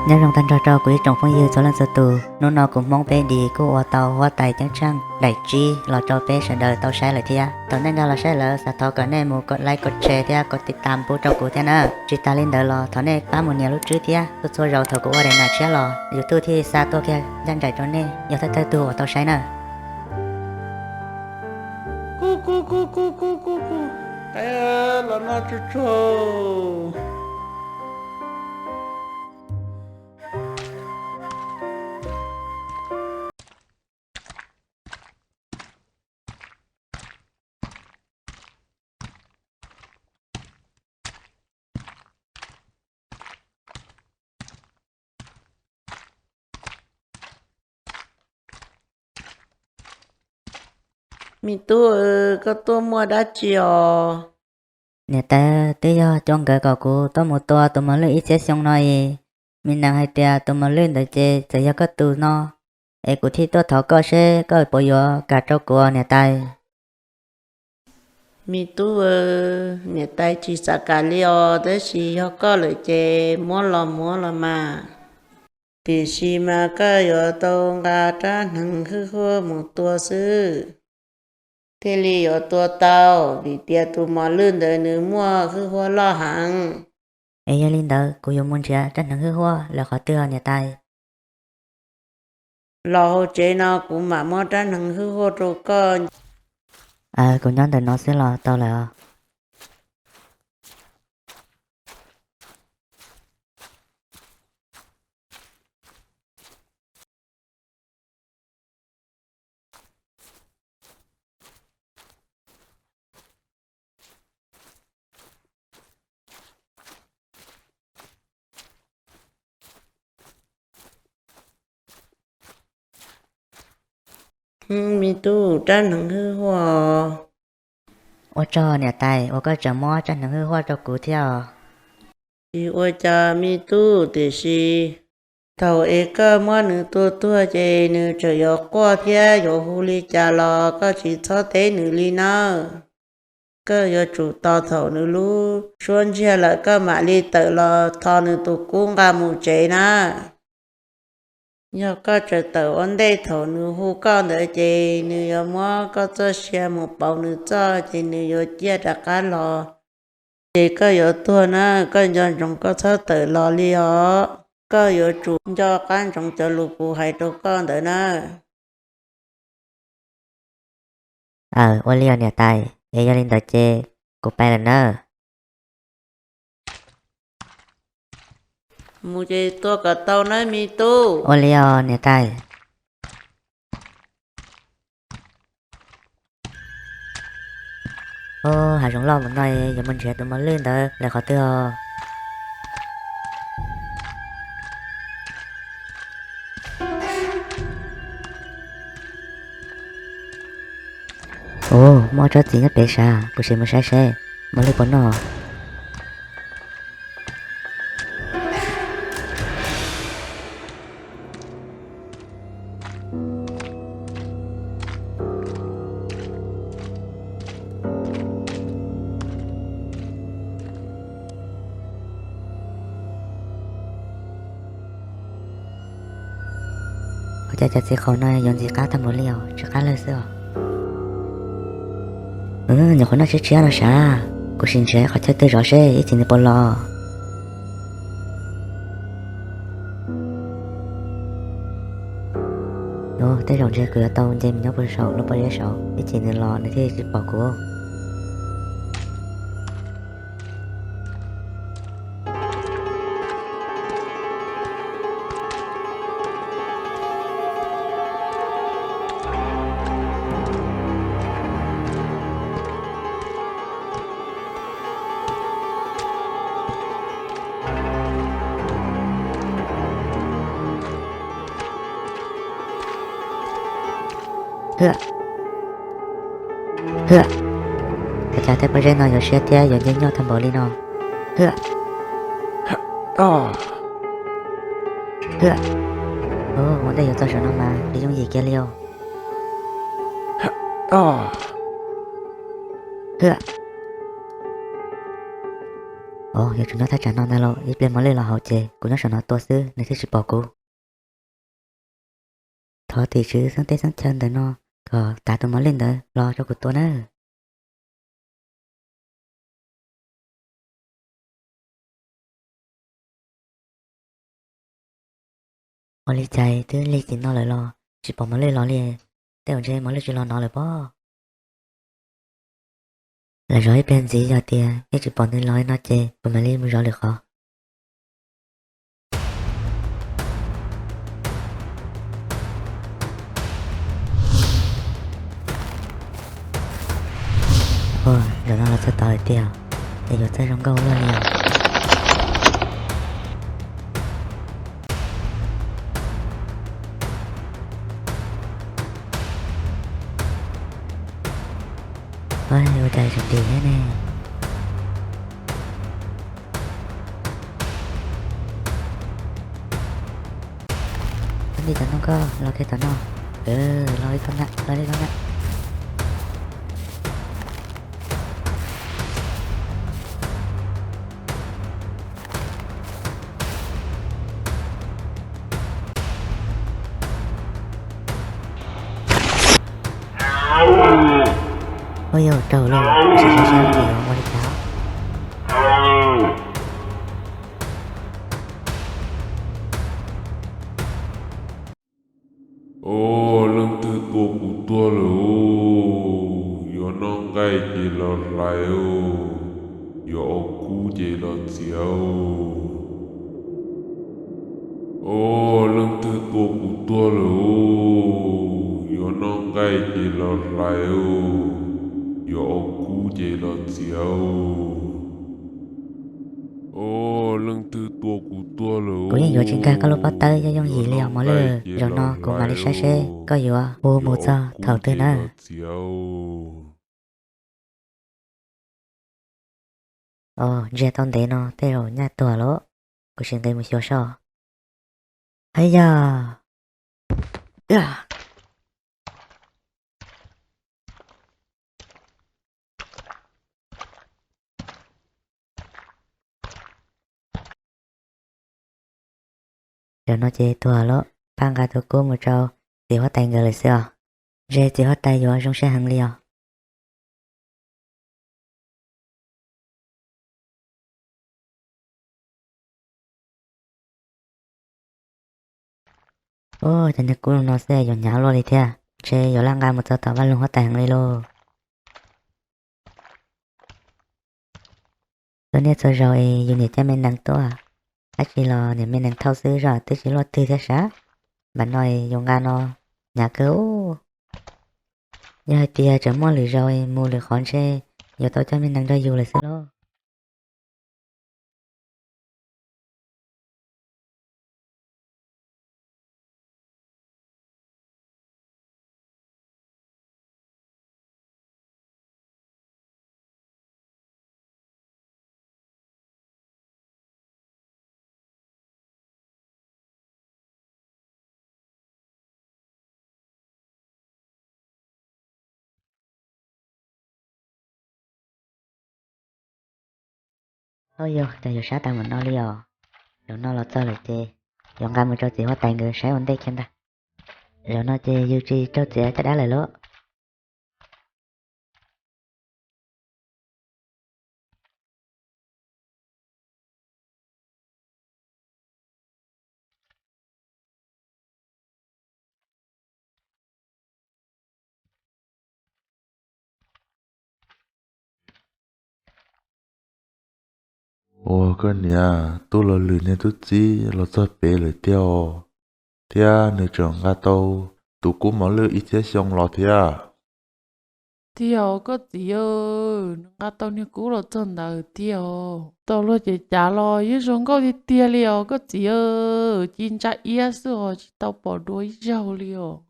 Nyob zoo tag nrho rau kuv ib tsoom phooj ywg txhua leej txhua tus, hnub no kuv Hmoob peb dis kuj ua tau huab tais ceeb tsheej daim tsib los rau peb sawv daws tau saib lawm thiab. Thaum nej nkag los saib lawm xav thov kom nej mus kom like kom share thiab kom tiv tam pub rau kuv thiab na. Tsis tas li ntawd los thov nej pab mus nias lub tswb thiab, txhua txhua zaus thaum kuv ua daim nam tshiab los YouTube thiaj xa tuaj kiag ncaj nraim rau nej yog thawj thawj tug uas tau saib na. Kuj kuj kuj kuj kuj kuj kuj, los noj tsuag tsuag. Me tub, koj tuaj muaj dab tsi os? Niam tais, twb yog cov nkawd kom kuv tuaj mus tua tus mos lwj ib txhiab xyoo no es, me nees hais tias tus mos lwj ntawd ces txawm yog koj tus no, es kuv thiaj tuaj thov koj seb koj puas yuav kam rau kuv niam tais. Me tub, niam tais tsis xav kam li os, tab sis yog koj lawm ces muab los muab los mas. Tiam sis mas koj yuav tau nqa rab hneev hwj huaj mus tua xwb thiaj li yuav tua tau, vim tias tus mos lwj ntawd nws muaj hwj huaj loj heev. Es yog li ntawd kuv yuav mus nrhiav rab hneev hwj huaj lawm qhov twg niam tais? Los hauv tsev no kuv mam muab rab hneev hwj huaj rau koj. Kuv nyob ntawm no xwb los tau lawm os. Me tub, rab hneev hwj huaj. Ua tsaug niam tais uas koj tseem muab rab hneev hwj huaj rau kuv thiab os. Tsis ua cas me tub, tiam sis thaum es koj muab nws tua tuag ces nws tseem yuav quaj thiab yuav hu li cas los koj tsis txhob teb nws li nawb. Koj yuav tsum tos thaum nws lub suab ntsiag lawm koj mam li tawm los tho nws tus kub nqa mus tsev na. Yog koj tseem tawm ua ntej thaum nws hu koj ntawd ces nws yuav muab koj txoj sia mus pauv nws txoj ces nws yuav ciaj rov qab los. Ces koj yuav tuag na, koj nco ntsoov koj txhob tawm los li os. Koj yuav tsum nco qab ntsoov cov lus kuv hais rau koj ntawd na. Aw, ua li os niam tais, es yog li ntawd ces kuv pais lawm nawb. Mus ces tua kom tau nawb me tub. Ua li os niam tais. Hav zoov loj mus no yuav mus nrhiav tus mos lwj ntawd lawm qhov twg os? Ua, muaj tsob txiv nyob pem sav, kuv sim mus saib seb mos lwj puas noj. Ua cas cov txiv qaub no yuav ntxim qab tag npaum li os, tsw qab lawg xwb os. Nyuam qhuav noj tshiab tshiab no sav, kuv sim nrhiav qhov chaw twg zov seb ib txhis nws puas los. Tej zaum ntshe kuv yuav tau nce mus nyob puag saum lub pob zeb saud, ib txhis nws los nws thiaj tsis pom kuv. Ua cas tej pob zeb no yuav siab thiab yuav nce nyuaj tag npaum li no? Ua ntej yuav txog saum no mas nws yooj yim kiag li os. Os, yuav tsum nyob thaj tsam no ntag los, ib pliag mos lwj los hauv ces kuv nyob saum no tua xwb nws thiaj tsis pom kuv. Thov tim tswv xeeb teb xeeb chaw ntawm no kom tav tus mos lwj ntawd los rau kuv tua nawb. Ua li cas twb lig tim no lawm los tsis pom mos lwj los li? Tej zaum ntshe mos lwj tsis los no lawm pob. Lam zov ib pliag ntxiv, yog tias yeej tsis pom nws los li no ces kuv mam li mus zov lwm qhov. Ua, zaum no los txog tod lawm tiag, es yuav txawj zoo nkauj luaj li os. Ua cas tseem dim thiab ne? Ib tag no koj los kiag tom no. Los ib tug na, los ib tug na. Ua yog raug lawm, tsis saib sab ces yuav ua li cas. Os, leej twg tua kuv tuag lawm? Yuav noj nqaij ces los hlais, yuav ua kub ces los txiav. Os, leej twg tua kuv tuag lawm? Yuav noj nqaij ces los hlais, yuav ua kub ces los txiav. Os, leej twg tua kuv tuag lawm? Kuv yeej yuav tsis nkag koj lub pob tawb yooj yooj yim li os mos lwj. Zaum no kuv mam li saib seb koj yuav hu mus txog thaum twg nawb. Os, ntsia tau ntev no tej zaum nyaj tuag lawm, kuv sim nqis mus xyuas seb. Hab yog, zaum no ces tuag lawm, phaj nqa tus kub mus rau txiv huab tais nkawd lawm xwb os. Ntshe txiv huab tais yuav zoo siab heev li os. Ua, cov niag kub no xwb yuav hnyav luaj li thiab, ntshe yuav laj nqa mus txog tom vaj loog huab tais heev li lauj. Txhua niaj txhua zaus es yus niam coj me nees tuaj, dab tsi los niam me nees thauj xwb, zoj twb tsis luaj twg thiab sav. Npam no es yus nqa no hnyav kawg. Yog hais tias tseem muaj lwm zaus es mus lwm qhov ntshe yuav tau coj me nees nrog yus lawm xwb lauj. Au yog, cas yuav sab tas mus no li os. Zaum no los txog lawm ces yuav nqa mus rau txiv huab tais nkawd saib ua ntej kiag ntag. Zaum no ces yus tsis raug txiav caj dab lawm lauj. Ua koj niam, tub los lwm niag tub txib los txog pem lawm tiag os, thiab nws tseem nqa tau tus kub mos lwj ib txhiab xyoo los thiab. Tiag os koj txiv, nws nqa tau niag kub los txog ntawd tiag os. Tau luag ces cav los yeej zoo nkauj tiag tiag li os koj txiv, ci ntsa iab xwb os, tsis tau pom dua ib zaug li os.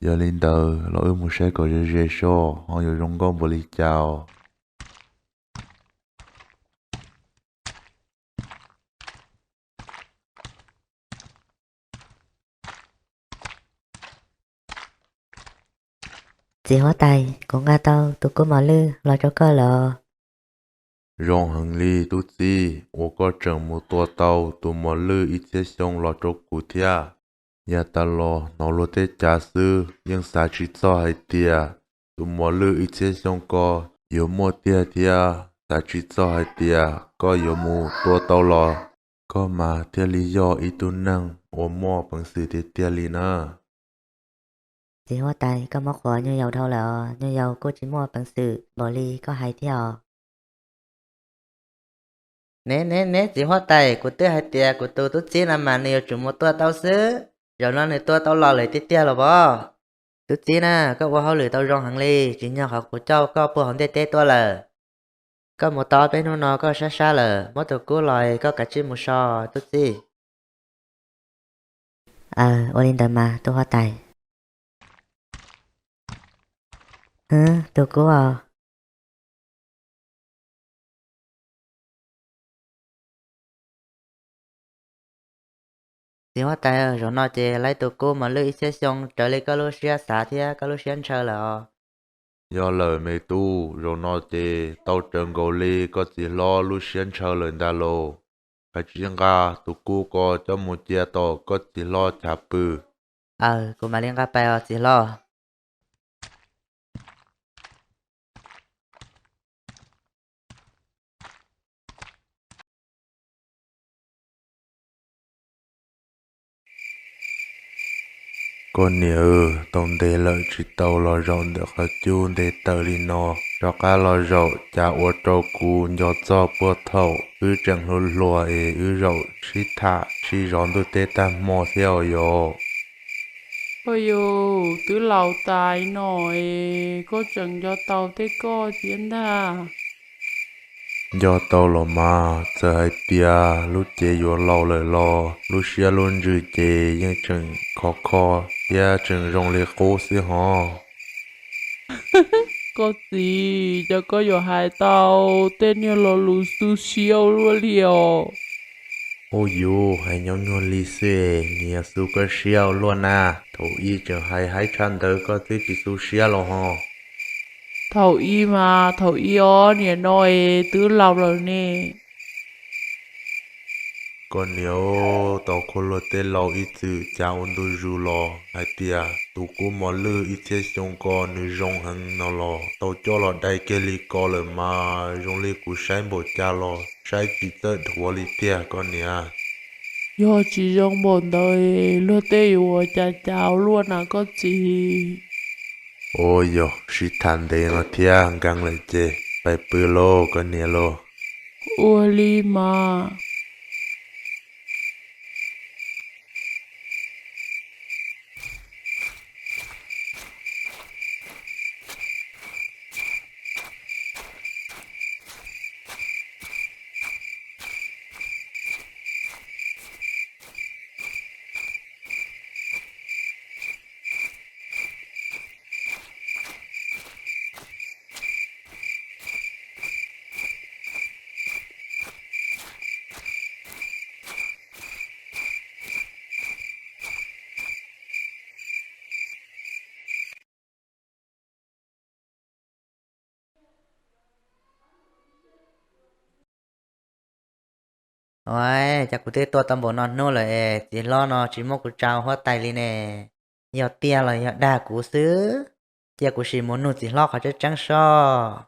Yog li ntawd los wb mus saib kom ze ze seb ho yuav zoo nkauj npaum li cas os. Txiv huab tais, kuv nqa tau tus kub mos lwj los rau koj lawm. Zoo heev li tub txib uas koj tseem mus tua tau tus mos lwj ib txhiab xyoo los rau kuv thiab. Yav tas los hnov luag tej cav xwb yeej xav tsis txog hais tias tus mos lwj ib txhiab xyoo ko yuav muaj tiag thiab xav tsis txog hais tias koj yuav mus tua tau los. Koj mas thiaj li yog ib tug neeg uas muaj peev xwm tiag tiag li na. Txiv huab tais, koj muab qhuas nyuj yaus dhau lawm os, nyuj yaus kuj tsis muaj peev xwm npaum li koj hais thiab os. Ne ne ne, txiv huab tais, kuv twb hais tias kuv tus tub txib no mas nws yuav tsum mus tua tau xwb, zaum no nws tua tau los lawm tiag tiag los pov. Tub txib na, koj ua hauj lwm tau zoo heev li, tsim nyog qhov kuv coj koj puag hauv ntiaj teb tuaj lawm. Koj mus tau ob peb hnub no koj sab sab lawm, muab tus kub los koj kav tsij mus so, tub txib. Aw, ua li ntawd mas tub huab tais. Hwv, tus kub os. Txiv huab tais, zaum no ces laib tus kub mos lwj ib txhiab xyoo raws li koj lub siab xav thiab koj lub siab ntshaw lawm os. Yog lawm me tub, zaum no ces tau raws nkaus li koj txiv hlob lub siab ntshaw lawm ntag lauj. Kav tsij nqa tus kub ko coj mus cia tom koj txiv hlob chav pw. Aw, kuv mam li nqa pais os txiv hlob. Koj niam, tau ntev lawm tsis tau los zaum ntawm qhov cub nte taws li no, rov qab los zaum cas ua rau kuv nco txog puag thaum wb tseem hluas hluas es wb zaum sib tham sib zov ntuj teb tag hmo thiab os yom. Ua yus twb laus tas no es koj tseem nco tau tej koj thiab ntag. Nco tau los mas, txawm hais tias lub cev yuav laus lawm los lub siab lub ntsws ces yeej tseem khov kho thiab tseem zoo li qub xwb hos. Koj txiv, cas koj yuav hais tau tej niag lo lus xu siab ua luaj li os? Ua yus hais nyob nyuag li xwb es niag xu koj siab ua luaj na. Thaum ub tseem hais haib tshaj ntawd koj twb tsis xu siab los hos. Thaum ub mas thaum ub os, niam no es twb laus lawm ne. Koj niam, tau khuj luag tej laus ib txwm cas ua ntu zus los hais tias tus kub mos lwj ib txhiab xyoo ko nws zoo heev no los tau coj los dai kiag li ko lawm mas zoo li kuv saib npaum cas los saib tsis txawj dhuav li tiag koj niam. Yog tsis zoo npaum ntawd luag tej yuav ua cas cas ua luaj na koj txiv. Ua yog sib tham ntev no thiab nkees lawm ces pais pw lauj koj niam lauj. Ua li mas. Ua cas kuv twb tuaj tau npaum no hnub lawm es txiv hlob no tsis muab kuv tsa ua huab tais li ne? Yog tiag los yog dag kuv xwb? Cia kuv sim mus nug txiv hlob qhov tseeb tseeb soj.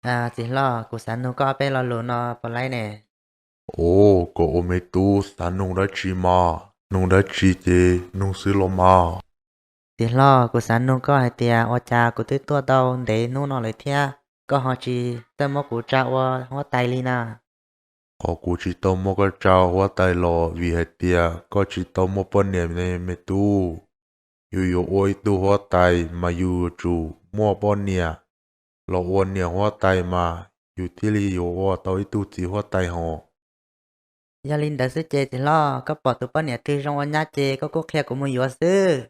Txiv hlob, kuv xav nug koj ob peb lo lus no puas laib ne? Ov, koj ua me tub xav nug dab tsi mas? Nug dab tsi ces nug xwb los mas. Txiv hlob, kuv xav nug koj hais tias ua cas kuv twb tuaj tau ntev hnub no lawm thiab koj ho tsis txawj muab kuv tsa ua huab tais li na? Qhov kuv tsis tau muab koj tsa huab tais los vim hais tias koj tsis tau muaj poj niam ne me tub. Yus yuav ua ib tug huab tais mas yus yuav tsum muaj poj niam los ua niam huab tais mas yus thiaj li yuav ua tau ib tug txiv huab tais hos. Yog li ntawd xwb ces txiv hlob, koj pom tus poj niam twg zoo ua nyab ces koj kuj qhia kuv mus yuav xwb.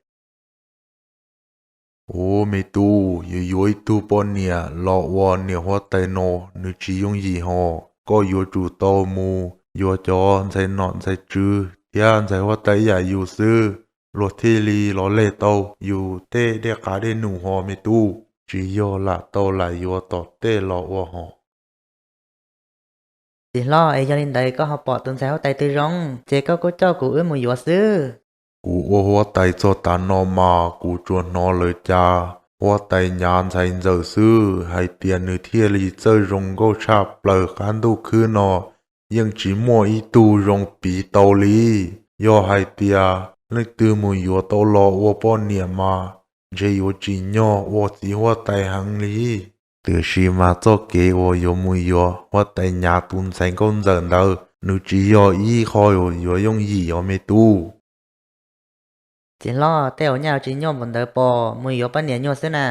Ov me tub, yuav yuav ib tug poj niam los ua niam huab tais no nws tsis yooj yim hos. Koj yuav tsum tau mus yuav cov ntxhais nom ntxhais tswv thiab ntxhais huab tais ib yam yus xwb, luag thiaj li los leg tau yus tej dej qav dej num hos me tub. Tsis yog lam tau lam yuav tom tej los ua hos. Txiv hlob, es yog li ntawd koj ho pom tus ntxhais huab tais twg zoo ces koj kuj coj kuv wb mus yuav xwb. Kuv ua huab tais txog tav no mas kuv tsuas hnov lawv cas huab tais Nyav ntxhais ntxawm xwb hais tias nws thiaj li txawj zoo nkauj tshaj plaws qab ntuj khwb no, yeej tsis muaj ib tug zoo piv tau li. Yog hais tias leej twg mus yuav tau los ua poj niam mas ntshe yuav tsim nyog ua txiv huab tais heev li. Tiam sis mas txoj kev uas yuav mus yuav huab tais Nyav tus ntxhais nkauj ntxawm ntawd nws tsis yog ib qho yuav yooj yim os me tub. Txiv hlob, tej uas nyuaj tsis nyuaj npaum ntawd pom mus yuav poj niam nyuaj xwb na.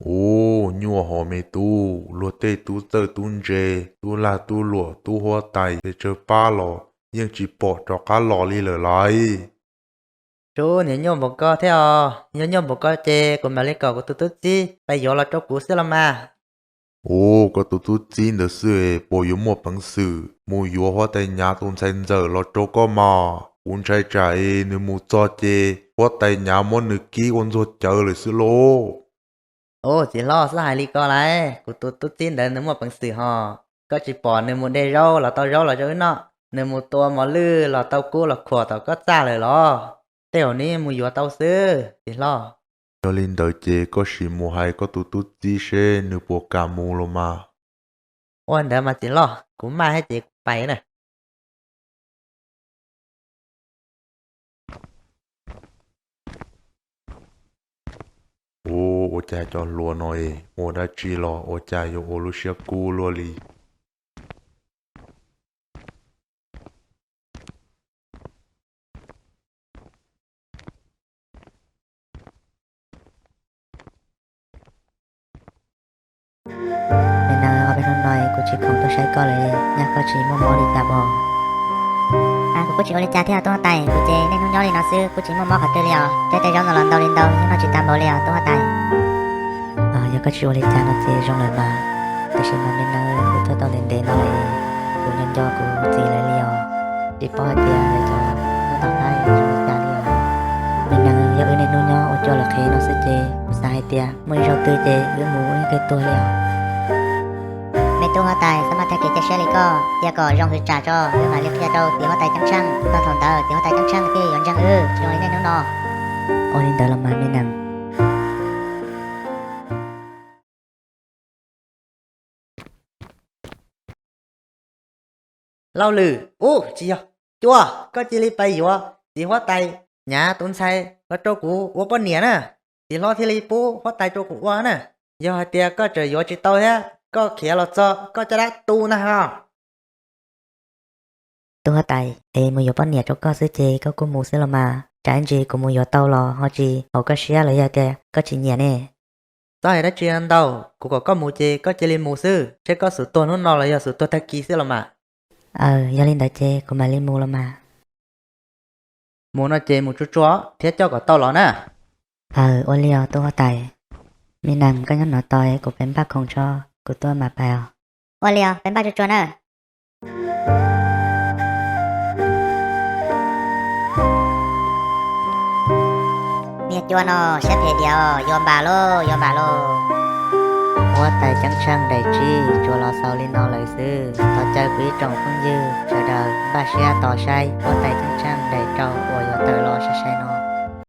Ub, nyuaj hos me tub, luag tej tub txawj tub ntse, tub lag tub luam tub huab tais pes tsawg pab los yeej tsis pom rov qab los li lawm lauj. Tsuas niam nyuaj npaum ko thiab os, yog nyuaj npaum ko ces kuv mam li kom kuv tus tub txib pais yuav los rau kuv xwb los mas. Ub, koj tus tub txib ntawd xwb es puas yuav muaj peev xwm mus yuav huab tais Nyav tus ntxhais ntxawm los rau koj mas? Kuv ntshai tsam es nws mus txog ces huab tais Nyav muab nws kib ua ntxuag cawv lawm xwb lauj. Ub, txiv hlob, xub hais li ko lauj, kuv tus tub txib ntawd nws muaj peev xwm hos. Koj tsis pom nws mus de zaub los tau zaub los rau wb noj, nws mus tua mos lwj los tau kub los khuam tom koj txaj lawm los? Tej zaum nws mus yuav tau xwb txiv hlob. Yog li ntawd ces koj sim mus hais koj tus tub txib seb nws puas kam mus los mas. Ua ntawd mas txiv hlob, kuv maj thiab ces kuv pais na. Ub, ua cas cov hluas no es ua dab tsi los ua cas yuav ua lub siab kub luaj li. Niam nees, ob peb hnub no kuv tsis khoom tuaj saib koj lawm, nyaj koj tsis muaj mob li cas mog? Kuv kuj tsis ua li cas thiab tub huab tais, kuv ces niaj hnub nyob li no xwb kuj tsis muaj mob qhov twg li os. Tej zaub no los ntau li ntau, noj tsis tas npaum li os tub huab tais. Yog koj tsis ua li cas no ces zoo lawm mas. Tiam sis mas niam nees, kuv tuaj tau ntev ntev no lawm, kuv nco nco kuv txiv lawv li os. Tsis paub hais tias lawv cov hnub tom qab zoo li cas li os. Niam nees, yog wb niaj hnub nyob ua cua lawm qhev no xwb ces kuv xav hais tias muaj ib zaug twg ces wb mus ua ib ke tuag li os. Me tub huab tais, txhob maj tag kev cia siab li koj, cia kom zoo hwv tsam tso wb mam li qhia rau txiv huab tais Ceeb Tsheej, txog thaum ntawd txiv huab tais Ceeb Tsheej thiaj yuav ntseeg wb zoo li niaj hnub no. Ua li ntawd los mas me nees. Lauj lwm, ub tsis yog, cua, koj cia li pais yuav txiv huab tais Nyav tus ntxhais los rau kuv ua poj niam na. Txiv hlob thiaj li pub huab tais rau kuv ua na. Yog hais tias koj tseem yuav tsis tau thiab koj khiav los txog koj caj dab tu ntag ho. Tub huab tais, es mus yuav poj niam rau koj xwb ces koj kuj mus xwb los mas, tsam ib ntsis kuv mus yuav tau los ho tsis haum koj siab los yog tias koj tsis nyiam ne. Txhob hais dab tsi ntau, kuv kom koj mus ces koj cia li mus xwb, seb koj xub tuag hnub no los yog xub tuag tag kis xwb los mas. Aws, yog li ntawd ces kuv mam li mus los mas. Mus no ces mus tsuag tsuag thiab coj kom tau los na. Aws, ua li os tub huab tais. Me nees, koj nyob no tos kuv pem npaj khoom tso, kuv tuaj mam pais os. Ua li os, pem npaj tsuag tsuag na. Niag cua no siab phem diam, yuav npam lauj, yuav npam lauj. Huab tais Ceeb Tsheej daim tsib tsuas los xaus li no lawm xwb. Thov caw kuv ib tsoom phooj ywg sawv daws npaj siab tos saib huab tais Ceeb Tsheej daim rau ua